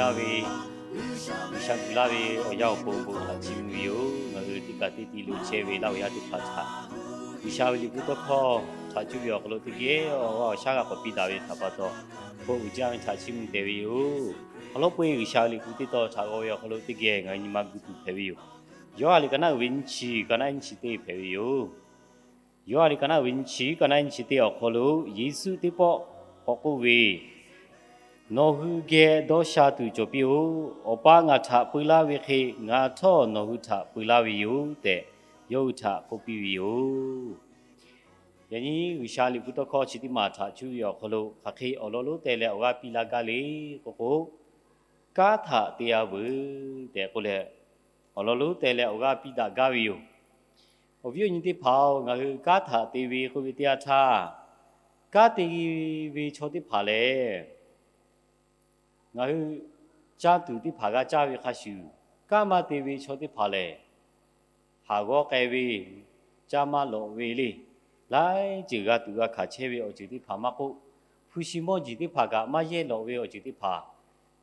Yaˇ ve G'uiˬsha guˬ laˇ ve awˬ yanˇ awˬ pon bon htaꞈ chiˇ mvuh ve yoˬ. Ngaˬ hui teˇ kaˬ teˇ ti lo chehˇ ve laˇ awˬ yanˇ teˇ hpaˍ htaꞈ G'uiˬsha ve liꞈ hpu tawˇ hkawˇ htaꞈ cuˇ ve awˬ hk'aw lo teˇ geh awˬ g'aˇ awˬ shaˉ g'a k'awꞈ piˇ daꞈ ve htaꞈ pa taw, bon uiˍ jaˇ ve htaꞈ chiˇ mvuh te ve yoˬ. Awˬ lawn peu-eˬ G'uiˬsha ve liꞈ hpu teˇ tawn htaꞈ g'aw ve awˬ hk'aw lo teˇ geh ngaˬ hui nyi ma gu tuˬ hpehꞈ ve yoˬ. Yoˇhanˬ liꞈ ka naˉ uiˍ ve nyiˇ chi, ka naˉ nyiˇ chi teˇ hpehꞈ ve yoˬ. Yoˇhanˬ liꞈ ka naˉ uiˍ ve nyiˇ chi, ka naˉ nyiˇ chi teˇ awˬ hk'aw lo Yeˍsuˆ teˇ pawˆ k'awꞈ k'oˆ ve, Nawˬ hui geh dawˇ sha tuˬ cawˬ piˇ-oˆ. Awˬ pa ngaˬ htaꞈ peu laˇ ve hk'e, ngaˬ htawˇ nawˬ hui htaꞈ peu laˇ ve yoˬ tehꞈ, yawˇ hui htaꞈ k'oˆ piˇ ve yoˬ. Yaꞈ nyi G'uiˬsha liꞈ hpu tawˇ hkawˇ chi teˇ maˬ htaꞈ cuˇ ve awˬ hk'aw lo hk'aˬ hk'e awˬ lawn lonˉ teh leh awˬ g'aˇ piˇ laˇ gaˇ le k'oˆ k'o, kanˉ htaꞈ te-a veuˬ tehꞈ k'oˆ leh, awˬ lawn lonˉ teh leh awˬ g'aˇ piˇ daꞈ gaˇ ve yoˬ. Awˬ viˉ awˬ nyi teˇ hpaˍ-oˬ, ngaˬ hui kanˉ htaꞈ te ve k'oˆ ve teˇ yanˇ htaˇ, kanˉ te ve chaw teˇ hpaˍ lehˬ, ngaˬ hui caˇ tuˬ teˇ hpaˍ g'a caˇ ve hk'a shuˍ, kanˉ maˇ te ve chaw teˇ hpaˍ lehˬ, haˍ g'awˇ k'ai ve, caˇ maˇ lawꞈ ve le. Laiˉ ceuˬ g'a tuꞈ g'a hkanˍ chehˇ ve awˬ ceuˬ teˇ hpaˍ maˇ k'oˆ, hpu shi mawˇ jeˬ teˇ hpaˍ kaꞈ maˇ yehˇ lawꞈ ve awˬ ceuˬ teˇ hpaˍ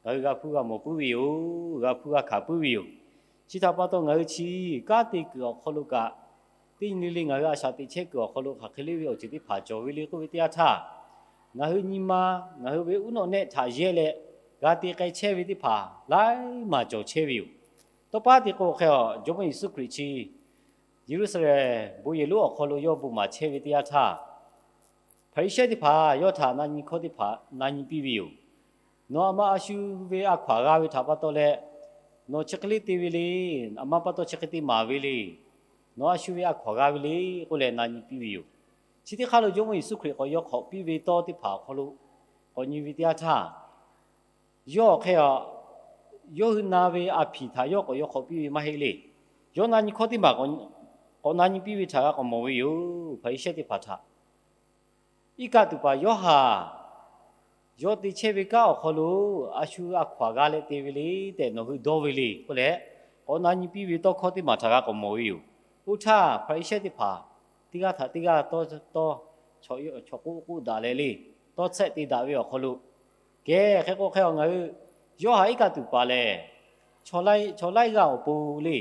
ngaˬ hui g'a hpuˇ g'a mawˬ puiˉ ve yoˬ. G'a hpuˇ g'a hkanˍ puiˉ ve yoˬ. Chi htaꞈ pa taw, ngaˬ hui chi kanˉ te kuiˬ awˬ hk'aw lo kaꞈ, teˇ nyi le le ngaˬ hui a shaꞈ teꞈ chehˇ kuiˬ awˬ hk'aw lo hk'aˬ hk'e le ve awˬ ceuˬ teˇ hpaˍ cawˬ ve le k'oˆ ve teˇ yanˇ htaˇ, ngaˬ hui nyi ma, ngaˬ hui ve uˉ nawꞈ nehˆ htaꞈ yehˇ leh g'a te k'ai chehˇ ve teˇ hpaˍ laiˉ maˬ cawˬ chehˇ ve yoˬ. Tawˇ paˉ te k'o hk'e a, Jawˇmawˇ Yeˍsuˆ Hkriꞈ chi Yeˍruˆsaˍlehnˍ bon yehˬ lonˉ awˬ hk'aw lo yawˇ bon maˍ chehˇ ve teˇ yanˇ htaˇ, Hpaˍriˍsehˇ teˇ hpaˍ yawˇ htaꞈ na nyi hkawˇ teˇ hpaˍ na nyi piˇ ve yoˬ. Nawˬ aˬ ma a shu ve a hkaw aˬ g'a ve htaꞈ pa taw leh, nawˬ chi hk'e le te ve le. Aˬ ma pa taw chi hk'e te maˍ ve le. Nawˬ a shu ve a hkaw aˬ g'a ve le k'oˆ leh na nyi piˇ ve yoˬ. Chi teˇ hk'aˇ lo Jawˇmawˇ Yeˍsuˆ Hkriꞈ k'awꞈ yaw hk'awꞈ piˇ ve tawˇ teˇ hpaˍ awˬ hk'aw lo k'awꞈ nyi ve teˇ yanˇ htaˇ, yawˇ hk'e a, yawˇ hui na ve a hpiˍ htaꞈ yawˇ k'awꞈ yaw hk'awꞈ piˇ ve maˇ heˆ le. Yawˇ na nyi hkawˇ teˇ maˬ k'awꞈ na nyi piˇ ve htaꞈ g'a k'awꞈ mawˬ ve yoˬ. Hpaˍriˍsehˇ teˇ hpaˍ htaꞈ iˉ kaˆ tuˬ paˍ Yoˇhanˬ yawˇ te chehˇ ve kanˉ awˬ hk'aw lo a shu a hkaw aˬ g'a leh te ve le tehꞈ nawˬ hui dawˇ ve le k'oˆ leh, k'awꞈ na nyi piˇ ve tawˇ hkawˇ teˇ maˬ htaꞈ g'a k'awꞈ mawˬ ve yoˬ. Oˇ htaˇ Hpaˍriˍsehˇ teˇ hpaˍ teˇ g'aˇ htaꞈ teˇ g'aˇ tawˇ, chaw k'oˆ k'oˆ daꞈ leh le, tawˇ tsehˆ te daꞈ ve awˬ hk'aw lo, kehˬ hk'e k'o hk'e a, ngaˬ hui Yoˇhanˬ iˉ kaˆ tuˬ paˍ lehˬ, chaw laiˉ g'aˇ awˬ pon le,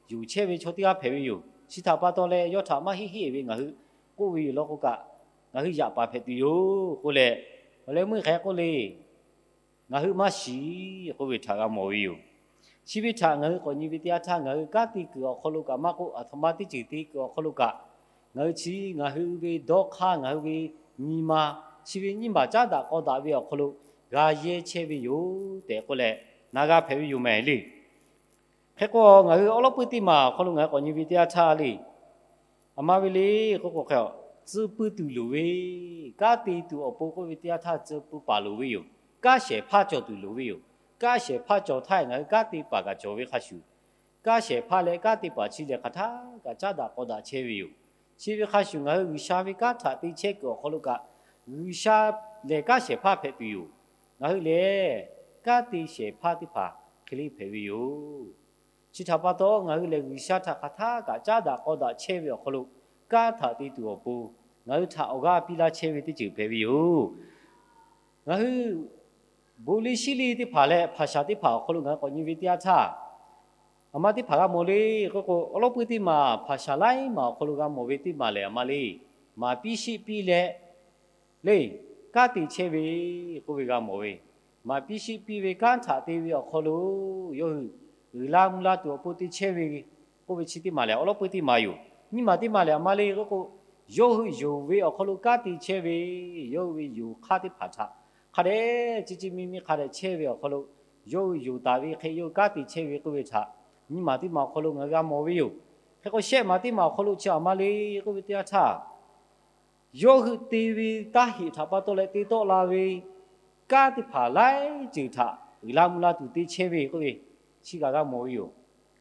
yonˍ chehˇ ve chaw teˇ g'aˇ hpehꞈ ve yoˬ. Chi htaꞈ pa taw leh yawˇ htaꞈ maˇ heˆ heˆ ve ngaˬ hui k'oˆ ve yoˬ law k'o kaꞈ, ngaˬ hui yaꞈ paˍ hpehꞈ tuˬ yoˬ k'oˆ leh, awˬ leh meuˇ hk'e k'oˆ le, ngaˬ hui maˇ shiˍ k'oˆ ve htaꞈ g'a mawˬ ve yoˬ. Chi ve htaꞈ ngaˬ hui k'awꞈ nyi ve teˇ yanˇ htaˇ, ngaˬ hui kanˉ te kuiˬ awˬ hk'aw lo kaꞈ maˇ k'oˆ, aˬ htoꞈ ma teˇ ceuˬ te kuiˬ awˬ hk'aw lo kaꞈ, ngaˬ hui chi ngaˬ hui ve dawˇ hk'aˇ, ngaˬ hui ve nyi ma, chi ve nyiˇ maˬ caˉ daꞈ k'aw daꞈ ve awˬ hk'aw lo g'a yehˇ chehˇ ve yoˬ tehꞈ k'oˆ leh, na g'a hpehꞈ ve yoˬ mehˍ le. Hk'e k'o, ngaˬ hui awˉ lawˉ puiˇ teˇ maˬ awˬ hk'aw lo ngaˬ hui k'awꞈ nyi ve teˇ yanˇ htaˇ le, aˬ ma ve le k'oˆ k'o hk'e a, tcuh pui tuˬ loˍ ve, kanˉ te tuˬ awˬ pon k'oˆ ve teˇ yanˇ htaˇ tcuh pui paˍ loˍ ve yoˬ. Kanˉ shehˍ hpaˇ cawˬ tuˬ loˍ ve yoˬ. Kanˉ shehˍ hpaˇ cawˬ htaˇ ngaˬ hui kanˉ te paˍ kaꞈ cawˬ ve hk'a shuˍ, kanˉ shehˍ hpaˇ leh kanˉ te paˍ chi lehˬ hk'aˬ htaˇ kaꞈ caˉ daꞈ k'aw daꞈ chehˇ ve yoˬ. Chi ve hk'a shuˍ ngaˬ hui G'uiˬsha ve kanˉ htaꞈ te chehˇ kuiˬ awˬ hk'aw lo kaꞈ, G'uiˬsha lehˬ kanˉ shehˍ hpaˇ hpehꞈ tuˬ yoˬ. Ngaˬ hui lehˬ kanˉ te shehˍ hpaˇ teˇ hpaˍ hk'e le hpehꞈ ve yoˬ. Chi htaꞈ pa taw, ngaˬ hui lehˬ G'uiˬsha htaꞈ hk'aˬ htaˇ kaꞈ caˉ daꞈ k'aw daꞈ chehˇ ve awˬ hk'aw lo, kanˉ htaꞈ te tuˬ awˬ pon ngaˬ hui htaꞈ awˬ g'aˇ piˇ laˇ chehˇ ve teˇ ceuˬ hpehꞈ ve yoˬ. Ngaˬ hui bon le shiˉ le teˇ hpaˍ leh hpaˍ shaˍ teˇ hpaˍ awˬ hk'aw lo ngaˬ hui k'awꞈ nyi ve teˇ yanˇ htaˇ, aˬ ma teˇ hpaˍ g'a mawˬ le k'oˆ k'o, awˉ lawˉ puiˇ teˇ maˬ hpaˍ shaˍ laiˉ maˬ awˬ hk'aw lo g'a mawˬ ve teˇ maˬ lehˬ, aˬ ma le, maˍ piˇ sheˆ piˇ leh le, kanˉ te chehˇ ve k'oˆ ve g'a mawˬ ve, maˍ piˇ sheˆ piˇ ve kanˉ htaꞈ te ve awˬ hk'aw lo yawˇ hui uiˍ la mvuh la tuˬ awˬ pon te chehˇ ve k'oˆ ve chi teˇ maˬ lehˬ, awˉ lawˉ puiˇ teˇ maˬ yoˬ. Nyiˇ maˬ teˇ maˬ lehˬ, aˬ ma le k'oˆ k'o, yawˇ hui yonˍ ve awˬ hk'aw lo kanˉ te chehˇ ve, yawˇ hui ve yonˍ hk'aˇ teˇ hpaˍ htaꞈ hk'a dehꞈ chi chi miˇ miˇ hk'a dehꞈ chehˇ ve awˬ hk'aw lo, yawˇ hui yonˍ taˍ ve hk'e yawˇ hui kanˉ te chehˇ ve k'oˆ ve htaꞈ nyiˇ maˬ teˇ maˬ awˬ hk'aw lo ngaˬ hui g'a mawˬ ve yoˬ. Hk'e k'o, shehˆ maˬ teˇ maˬ awˬ hk'aw lo chi aˬ ma le k'oˆ ve teˇ yanˇ htaˇ, yawˇ hui te ve taˇ heꞈ htaꞈ pa taw leh te tawˆ la ve kanˉ teˇ hpaˍ laiˉ ceuˬ htaꞈ uiˍ la mvuh la tuˬ te chehˇ ve k'oˆ ve, chi kaꞈ g'a mawˬ ve yoˬ.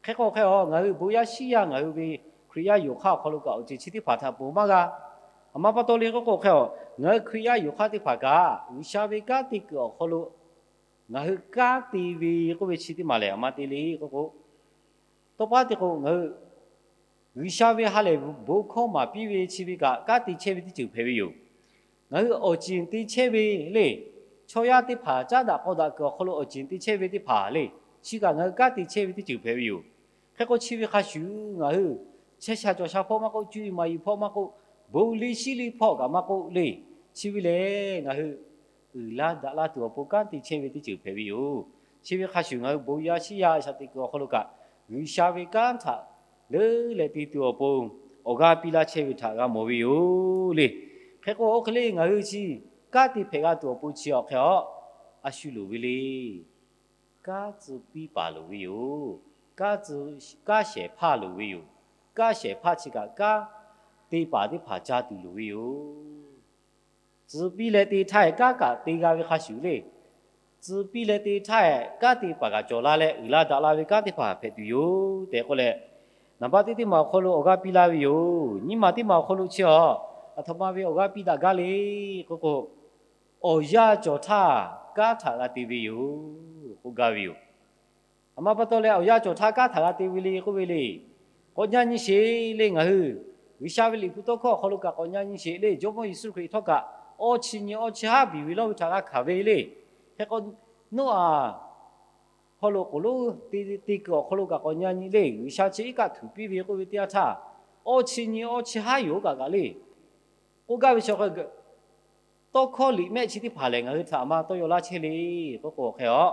Hk'e k'o hk'e a, ngaˬ hui bon yaˇ shiˉ yaˇ ngaˬ hui ve Hkriꞈ yaˇ yonˍ hk'aˇ awˬ hk'aw lo kaꞈ awˬ ceuˬ chi teˇ hpaˍ htaꞈ ponˬ maˇ g'a. Aˬ ma pa taw le k'oˆ k'o hk'e a, ngaˬ hui Hkriꞈ yaˇ yonˍ hk'aˇ teˇ hpaˍ kaꞈ G'uiˬsha ve kanˉ te kuiˬ awˬ hk'aw lo ngaˬ hui kanˉ te ve k'oˆ ve chi teˇ maˬ lehˬ, aˬ ma te le k'oˆ k'o, tawˇ paˉ te k'o, ngaˬ hui G'uiˬsha ve ha lehˬ bon hkawˇ maˍ piˇ ve chi ve kaꞈ kanˉ te chehˇ ve teˇ ceuˬ hpehꞈ ve yoˬ. Ngaˬ hui awˬ ceˬ te chehˇ ve le, Chaw yaˇ teˇ hpaˍ caˉ daꞈ k'aw daꞈ kuiˬ awˬ hk'aw lo awˬ ceˬ te chehˇ ve teˇ hpaˍ le, chi kaꞈ ngaˬ hui kanˉ te chehˇ ve teˇ ceuˬ hpehꞈ ve yoˬ. Hk'e k'o chi ve hk'a shuˍ ngaˬ hui chehˇ sha cawˬ sha hpawˇ maˇ k'oˆ, cuˇ yiˍ maˍ yiˍ hpawˇ maˇ k'oˆ, bon liˇ shiˉ liˇ hpawˇ kaꞈ maˇ k'oˆ le, chi ve lehˬ ngaˬ hui uiˍ laˇ daꞈ laˇ tuˬ awˬ pon kanˉ te chehˇ ve teˇ ceuˬ hpehꞈ ve yoˬ. Chi ve hk'a shuˍ ngaˬ hui bon yaˇ shiˉ yaˇ shaꞈ teꞈ kuiˬ awˬ hk'aw lo kaꞈ, G'uiˬsha ve kanˉ htaꞈ leuˉ leh te tuˬ awˬ pon awˬ g'aˇ piˇ laˇ chehˇ ve htaꞈ g'a mawˬ ve yoˬ le. Hk'e k'o oˇ hk'e le ngaˬ hui chi kanˉ te hpehꞈ g'a tuˬ awˬ pon chi awˬ hk'e a, a shu loˍ ve le. Kanˉ tcuh piˇ paˍ loˍ ve yoˬ. Kanˉ shehˍ hpaˇ loˍ ve yoˬ. Kanˉ shehˍ hpaˇ chi kaꞈ kanˉ te paˍ teˇ hpaˍ ca tuˬ loˍ ve yoˬ. Tcuh piˇ leh te htaˇ eˬ kanˉ kaꞈ te g'a ve hk'a shuˍ le. Tcuh piˇ leh te htaˇ eˬ kanˉ te paˍ kaꞈ cawˬ la leh uiˍ la daꞈ la ve kanˉ teˇ hpaˍ hpehꞈ tuˬ yoˬ tehꞈ k'oˆ leh, naˍ baˆ teˇ teˇ maˬ awˬ hk'aw lo awˬ g'aˇ piˇ laˇ ve yoˬ. Nyiˇ maˬ teˇ maˬ awˬ hk'aw lo chi a, aˬ htoꞈ ma ve awˬ g'aˇ piˇ daꞈ gaˇ le k'oˆ k'o, awˬ yanˇ cawˬ htaˇ kanˉ htaꞈ g'a te ve yoˬ k'oˆ gaˇ ve yoˬ. Aˬ ma pa taw leh awˬ yanˇ cawˬ htaˇ kanˉ htaꞈ g'a te ve le k'oˆ ve le. K'awꞈ nyi nyi sheˍ le ngaˬ hui, G'uiˬsha ve liꞈ hpu tawˇ hkawˇ awˬ hk'aw lo kaꞈ k'awꞈ nyi nyi sheˍ le, Jawˇmawˇ Yeˍsuˆ Hkriꞈ htawˇ kaꞈ awˇ chi nyi awˇ chi haˉ biˬ ve lawˇ ve htaꞈ g'a hkanˍ ve le. Hk'e k'o, Noˉaꞈ hk'aw lo k'oˍ lonˉ te te kuiˬ awˬ hk'aw lo kaꞈ k'awꞈ nyi nyi le, G'uiˬsha chi iˉ kaˆ htuꞈ piˇ ve k'oˆ ve teˇ yanˇ htaˇ, awˇ chi nyi awˇ chi haˉ yoˬ kaꞈ kaꞈ le. K'oˆ gaˇ ve chi hk'e, tawˇ hkawˇ liꞈ mehˆ chi teˇ hpaˍ lehˬ ngaˬ hui htaꞈ aˬ ma tawˇ yaw laˇ chehˇ le k'oˆ k'o hk'e a,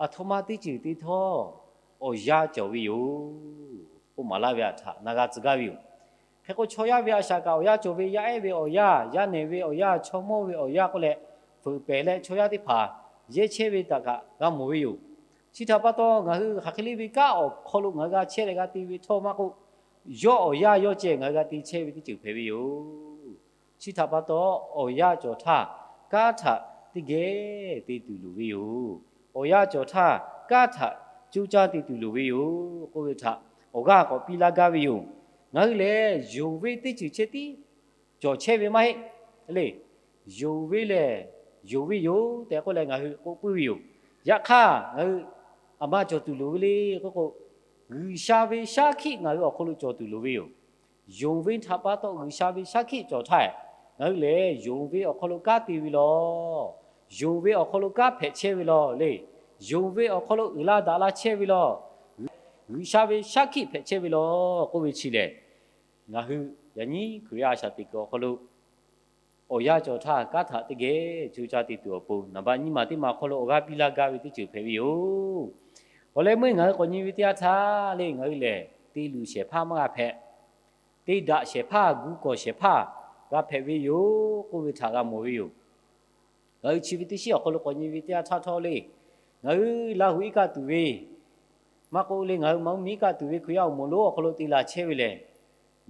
aˬ htoꞈ ma teˇ ceuˬ te htawˇ awˬ yanˇ cawˬ ve yoˬ k'oˆ maˍ laˇ ve htaꞈ na g'a tcuh gaˇ ve yoˬ. Hk'e k'o chaw yaˇ ve a shaꞈ kaꞈ awˬ yanˇ cawˬ ve, yaˇ ehˉ ve awˬ yanˇ, yaˇ nehˬ ve awˬ yanˇ, chaw mawˇ ve awˬ yanˇ k'oˆ leh, fuiˍ pehˍ leh chaw yaˇ teˇ hpaˍ yehˇ chehˇ ve htaꞈ kaꞈ g'a mawˬ ve yoˬ. Chi htaꞈ pa taw ngaˬ hui hk'aˬ hk'e le ve kanˉ awˬ hk'aw lo ngaˬ hui g'a chehˇ leh g'a te ve htawˇ maˇ k'oˆ, yawˇ awˬ yanˇ yawˇ ceh ngaˬ hui g'a te chehˇ ve teˇ ceuˬ hpehꞈ ve yoˬ. Chi htaꞈ pa taw, awˬ yanˇ cawˬ htaˇ kanˉ htaꞈ teˇ geh te tuˬ loˍ ve yoˬ. Awˬ yanˇ cawˬ htaˇ kanˉ htaꞈ coˇ caˇ te tuˬ loˍ ve yoˬ k'oˆ ve htaꞈ awˬ g'aˇ k'awꞈ piˇ laˇ gaˇ ve yoˬ. Ngaˬ hui lehˬ yonˍ ve teˇ ceuˬ chehˇ tiˉ cawˬ chehˇ ve maˇ heˆ le. Yonˍ ve lehˬ, yonˍ ve yoˬ tehꞈ k'oˆ leh ngaˬ hui k'oˆ puiˉ ve yoˬ. Yaꞈ hk'aˇ ngaˬ hui aˬ ma cawˬ tuˬ loˍ ve le k'oˆ k'o, G'uiˬsha ve shaˉ hkiˆ ngaˬ hui awˬ hk'aw lo cawˬ tuˬ loˍ ve yoˬ. Yonˍ ve htaꞈ pa taw G'uiˬsha ve shaˉ hkiˆ cawˬ htaˇ, ngaˬ hui lehˬ yonˍ ve awˬ hk'aw lo kanˉ te ve lawˬ. Yonˍ ve awˬ hk'aw lo kanˉ hpehꞈ chehˇ ve lawˬ le. Yonˍ ve awˬ hk'aw lo uiˍ la daꞈ la chehˇ ve lawˬ. G'uiˬsha ve shaˉ hkiˆ hpehꞈ chehˇ ve lawˬ k'oˆ ve chi lehˬ, ngaˬ hui yaꞈ nyi Hkriꞈ yaˇ a shaꞈ teꞈ kuiˬ awˬ hk'aw lo awˬ yanˇ cawˬ htaˇ kanˉ htaꞈ teˇ geh coˇ caˇ te tuˬ awˬ pon naˍ baˆ nyiˇ maˬ teˇ maˬ awˬ hk'aw lo awˬ g'aˇ piˇ laˇ gaˇ ve teˇ ceuˬ hpehꞈ ve yoˬ. Awˬ leh meuˇ ngaˬ hui k'awꞈ nyi ve teˇ yanˇ htaˇ le ngaˬ hui lehˬ te luˬ shehˍ hpaˇ maˇ g'a hpehꞈ. Te daꞈ shehˍ hpaˇ, gu kawˍ shehˍ hpaˇ g'a hpehꞈ ve yoˬ k'oˆ ve htaꞈ g'a mawˬ ve yoˬ. Ngaˬ hui chi ve teˇ shiˉ awˬ hk'aw lo k'awꞈ nyi ve teˇ yanˇ htaˇ htawˇ le, ngaˬ hui Laˇ huˍ iˉ kaˆ tuˬ ve maˇ k'oˆ le, ngaˬ hui maˇ mi iˉ kaˆ tuˬ ve Hkriꞈ yaˇ awˬ moˍ lonˉ awˬ hk'aw lo te laˬ chehˇ ve lehˬ,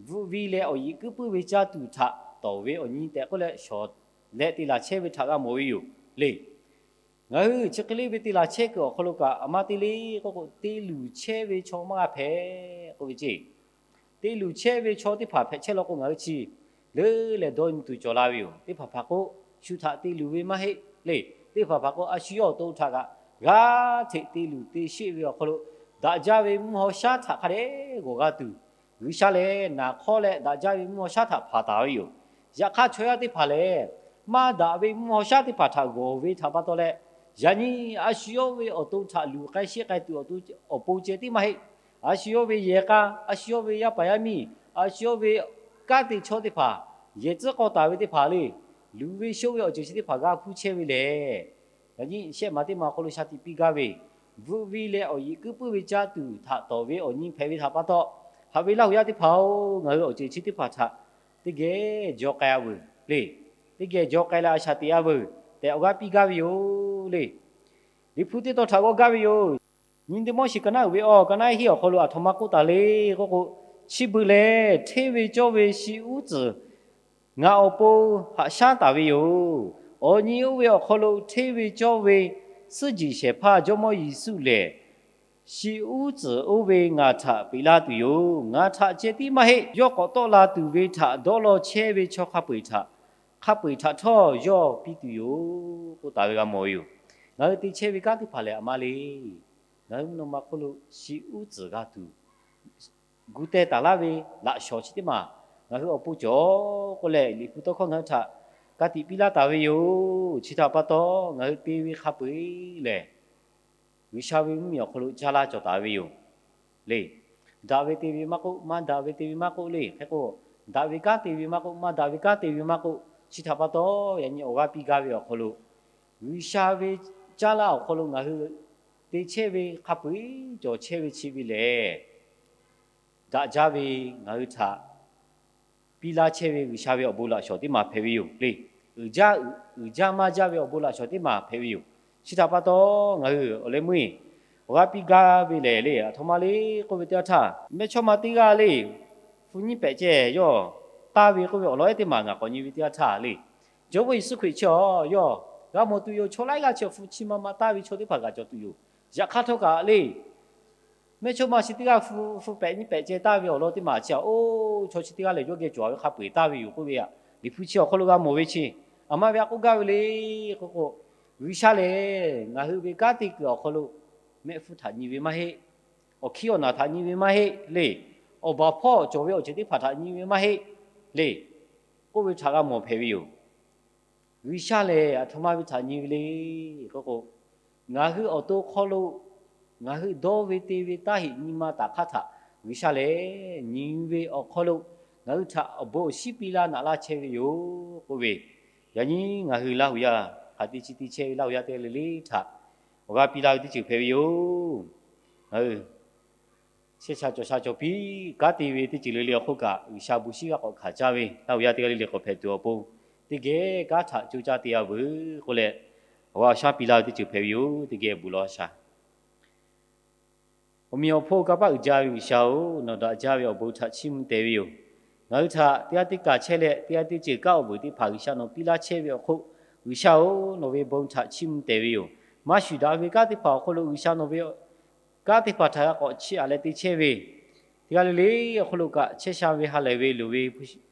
bvuhꞈ ve leh awˬ yeꞈ kuiˉ puiˉ ve caˇ tuˬ htaꞈ tawˍ ve awˬ nyi tehꞈ k'oˆ leh shawˍ leh te laˬ chehˇ ve htaꞈ g'a mawˬ ve yoˬ le. Ngaˬ hui chi hk'e le ve te laˬ chehˇ kuiˬ awˬ hk'aw lo kaꞈ aˬ ma te le k'oˆ k'o, te luˬ chehˇ ve chaw maˇ g'a hpehꞈ k'oˆ ve ceˇ. Te luˬ chehˇ ve chaw teˇ hpaˍ hpehꞈ chehˇ law k'o, ngaˬ hui chi leuˉ leh dawˇ nyi tuˬ cawˬ la ve yoˬ. Teˇ hpaˍ hpaˍ k'o, shu htaꞈ te luˬ ve maˇ heˆ le. Teˇ hpaˍ hpaˍ k'o, a shu yawˇ awˬ to htaꞈ kaꞈ g'aˇ hteꞈ te luˬ te sheˆ ve awˬ hk'aw lo, daꞈ jaˇ ve mvuhˇ haw shaˉ htaꞈ hk'a dehꞈ g'awˬ g'a tuˬ, G'uiˬsha lehˬ naˍ hk'awˇ leh daꞈ jaˇ ve mvuhˇ haw shaˉ htaꞈ hpanˍ taˍ ve yoˬ. Yaꞈ hk'aˇ, chaw yaˇ teˇ hpaˍ lehˬ, maˇ daꞈ ve mvuhˇ haw shaˉ teˇ hpaˍ htaꞈ g'awˬ ve htaꞈ pa taw leh, yaꞈ nyi a shu yawˇ ve awˬ to htaꞈ luˬ k'ai sheˆ k'ai tuˬ awˬ to, awˬ pon ceh tiˉ maˇ heˆ. A shu yawˇ ve yehˬ k'a, a shu yawˇ ve yaˇ paˍ yaˇ miˇ, a shu yawˇ ve kanˉ te chaw teˇ hpaˍ, yehˬ tcuhˉ k'aw taˍ ve teˇ hpaˍ le, luˬ ve shoˆ ve awˬ ceuˬ chi teˇ hpaˍ g'a hpuˇ chehˇ ve lehˬ, yaꞈ nyi shehˆ maˬ teˇ maˬ awˬ hk'aw lo shaˍ tiꞈ piˇ gaˇ ve, bvuhꞈ ve leh awˬ yeꞈ kuiˉ puiˉ ve caˇ tuˬ htaꞈ tawˍ ve awˬ nyi hpehꞈ ve htaꞈ pa taw, haꞈ ve Laˇ huˍ yaˇ teˇ hpaˍ-oˬ, ngaˬ hui awˬ ceuˬ chi teˇ hpaˍ htaꞈ teˇ geh jaw k'ai-a veuˬ le. Teˇ geh jaw k'ai leh a shaˍ teꞈ-a veuˬ tehꞈ awˬ g'aˇ piˇ gaˇ ve yoˬ le. Liꞈ hpu teˇ tawn htaꞈ g'aw gaˇ ve yoˬ. Nyi Tiˆmoˉseˍ ka naˉ uiˍ ve awˬ ka naˉ hiˆ awˬ hk'aw lo aˬ htoꞈ ma k'oˆ taˍ le k'oˆ k'o, chi beuꞈ lehˬ hteˇ ve cawˇ ve shi uˉ tcuhˍ ngaˬ awˬ pon haꞈ shaˉ taˍ ve yoˬ. Awˬ nyi oˇ ve awˬ hk'aw lo hteˇ ve cawˇ ve suhˉ jeˬ shehˍ hpaˇ Jawˇmawˇ Yeˍsuˆ lehˬ, shi uˉ tcuhˍ oˇ ve ngaˬ htaꞈ peꞈ laˇ tuˬ yoˬ. Ngaˬ htaꞈ ceh tiˉ maˇ heˆ, yawˇ k'awꞈ tawˆ la tuˬ ve htaꞈ dawˇ law chehˇ ve chaw hk'a peu-eˬ htaꞈ, hk'a peu-eˬ htaꞈ htawˇ yawˇ piˇ tuˬ yoˬ k'oˆ taˍ ve g'a mawˬ ve yoˬ. Ngaˬ hui te chehˇ ve kanˉ teˇ hpaˍ lehˬ aˬ ma le. Ngaˬ hui mvuhˇ naw ma hk'oˆ lo shi uˉ tcuhˍ g'a tuˬ, gu teh taˍ laˇ ve laꞈ shawnˍ chi teˇ maˬ ngaˬ hui awˬ pon cawˬ k'oˆ leh, Liꞈ hpu tawˇ hkawˇ ngaˬ hui htaꞈ ka tiꞈ piˇ laˇ taˍ ve yoˬ. Chi htaꞈ pa taw, ngaˬ hui te ve hk'a peu-eˬ lehˬ, G'uiˬsha ve mvuhˇmiˬ awˬ hk'aw lo caˇ laˇ cawˬ taˍ ve yoˬ le. Daꞈ ve te ve maˇ k'oˆ, maˇ daꞈ ve te ve maˇ k'oˆ le. Hk'e k'o, daꞈ ve kanˉ te ve maˇ k'oˆ, maˇ daꞈ ve kanˉ te ve maˇ k'oˆ, chi htaꞈ pa taw, yaꞈ nyi awˬ g'aˇ piˇ gaˇ ve awˬ hk'aw lo, G'uiˬsha ve caˇ laˇ awˬ hk'aw lo ngaˬ hui te chehˇ ve hk'a peu-eˬ cawˬ chehˇ ve chi ve lehˬ, daꞈ jaˇ ve, ngaˬ hui htaꞈ piˇ laˇ chehˇ ve G'uiˬsha ve awˬ bon laꞈ shawˍ teˇ maˬ hpehꞈ ve yoˬ le. Uiˍ jaˇ, uiˍ jaˇ maˇ jaˇ ve awˬ bon laꞈ shawˍ teˇ maˬ hpehꞈ ve yoˬ. Chi htaꞈ pa taw, ngaˬ hui awˬ leh meuˇ awˬ g'aˇ piˇ gaˇ ve lehˬ le, aˬ htoꞈ ma le k'oˆ ve teˇ yanˇ htaˇ, mehˇchawˇma teˇ g'aˇ le, hpu nyiˇ pehꞈ ceh yawˇ taˇ ve k'oˆ ve awˬ lawn ehˉ teˇ maˬ ngaˬ k'awꞈ nyi ve teˇ yanˇ htaˇ le, Jawˇmawˇ Yeˍsuˆ Hkriꞈ chi awˬ yawˇ g'a mawˬ tuˬ yoˬ. Chaw laiˉ g'aˇ chi awˬ hpu chi ma ma taˇ ve chaw teˇ hpaˍ g'a cawˬ tuˬ yoˬ. Yaꞈ hk'aˇ htawˇ kaꞈ le, mehˇchawˇma chi teˇ g'aˇ hpu, hpu pehꞈ nyiˇ pehꞈ ceh taˇ ve awˬ lawn teˇ maˬ chi a, oˇ chaw chi teˇ g'aˇ lehˬ yawˇ geh cawˬ ve hk'a peu-eˬ taˇ ve yoˬ k'oˆ ve aꞈ, Liꞈ hpu chi awˬ hk'aw lo g'a mawˬ ve chi, aˬ ma ve aꞈ k'oˆ gaˇ ve le k'oˆ k'o, G'uiˬsha lehˬ ngaˬ hui ve kanˉ te kuiˬ awˬ hk'aw lo mehˆ hpfuhˇ htaꞈ nyi ve maˇ heˆ. Awˬ hkiˉ awˬ naˬ htaꞈ nyi ve maˇ heˆ le. Awˬ baˬ hpawˇ cawˬ ve awˬ ceuˬ teˇ hpaˍ htaꞈ nyi ve maˇ heˆ le k'oˆ ve htaꞈ g'a mawˬ hpehꞈ ve yoˬ. G'uiˬsha lehˬ aˬ htoꞈ ma ve htaꞈ nyi ve le k'oˆ k'o, ngaˬ hui awˬ to hk'aw lo ngaˬ hui dawˇ ve te ve taˇ heꞈ nyi ma taꞈ hk'aˇ htaꞈ G'uiˬsha lehˬ nyi ve awˬ hk'aw lo ngaˬ hui htaꞈ awˬ bon awˬ shinˉ piˇ laˇ naꞈ laˇ chehˇ ve yoˬ k'oˆ ve, yaꞈ nyi ngaˬ hui Laˇ huˍ yaˇ hk'aˬ te chi te chehˇ ve Laˇ huˍ yaˇ teˇ g'aˇ le le htaꞈ awˬ g'aˇ piˇ laˇ ve teˇ ceuˬ hpehꞈ ve yoˬ. Ngaˬ hui shehˇ sha cawˬ sha cawˬ piˇ kanˉ te ve teˇ ceuˬ le le awˬ hk'oˆ kaꞈ, G'uiˬsha bon shinˉ g'a k'awꞈ hkanˍ caˇ ve Laˇ huˍ yaˇ teˇ g'aˇ le le k'awꞈ hpehꞈ tuˬ awˬ pon, teˇ geh kanˉ htaꞈ coˇ caˇ te-a veuˬ k'oˆ leh, awˬ g'aˇ awˬ shaˉ piˇ laˇ ve teˇ ceuˬ hpehꞈ ve yoˬ. Teˇ geh bon lawˬ shaˍ. Awˬ meꞈ awˬ hponˇ kanˇ paˆ uiˍ jaˇ ve G'uiˬsha-oˬ, nawˬ daꞈ jaˇ ve awˬ bon htaꞈ chiˇ mvuh teh ve yoˬ. Ngaˬ hui htaꞈ teˇ g'aˇ teˇ kaˬ chehˇ leh, teˇ g'aˇ teˇ ceuˬ kanˉ awˬ vuiˬ teˇ hpaˍ G'uiˬsha nawˬ piˇ laˇ chehˇ ve awˬ hk'oˆ, G'uiˬsha-oˬ, nawˬ ve bon htaꞈ chiˇ mvuh teh ve yoˬ. Maˇ shuˍ daꞈ ve kanˉ teˇ hpaˍ awˬ hk'aw lo G'uiˬsha nawˬ ve kanˉ teˇ hpaˍ htaꞈ g'a k'awꞈ chiˇ aꞈ leh te chehˇ ve, teˇ g'aˇ le le awˬ hk'aw lo kaꞈ chehˇ sha ve ha lehˬ ve loˍ ve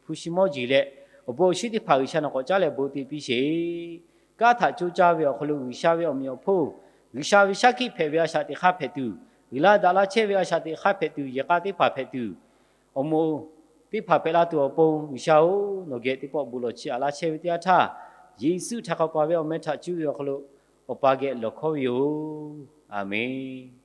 hpu shi mawˇ jeˬ leh, awˬ bon awˬ shinˉ teˇ hpaˍ G'uiˬsha nawˬ k'awꞈ caˉ leh bon te piˇ sheˍ. Kanˉ htaꞈ coˇ caˇ ve awˬ hk'aw lo G'uiˬsha ve awˬ meꞈ awˬ hponˇ, G'uiˬsha ve shaˉ hkiˆ hpehꞈ ve a shaꞈ teꞈ hk'aˇ hpehꞈ tuˬ, uiˍ la daꞈ la chehˇ ve a shaꞈ teꞈ hk'aˇ hpehꞈ tuˬ, yehˬ k'a teˇ hpaˍ hpehꞈ tuˬ, awˬ moˍ teˇ hpaˍ hpehꞈ la tuˬ awˬ pon G'uiˬsha-oˬ, nawˬ geh teˇ pawˆ bon lawˬ chiˇ aꞈ laˇ chehˇ ve teˇ yanˇ htaˇ, Yeˍsuˆ htaꞈ hk'aw pa ve awˬ meh htaꞈ cuˇ ve awˬ hk'aw lo Awˬ pa geh lawˬ hkawˇ ve yoˬ. Aˬ menˍ.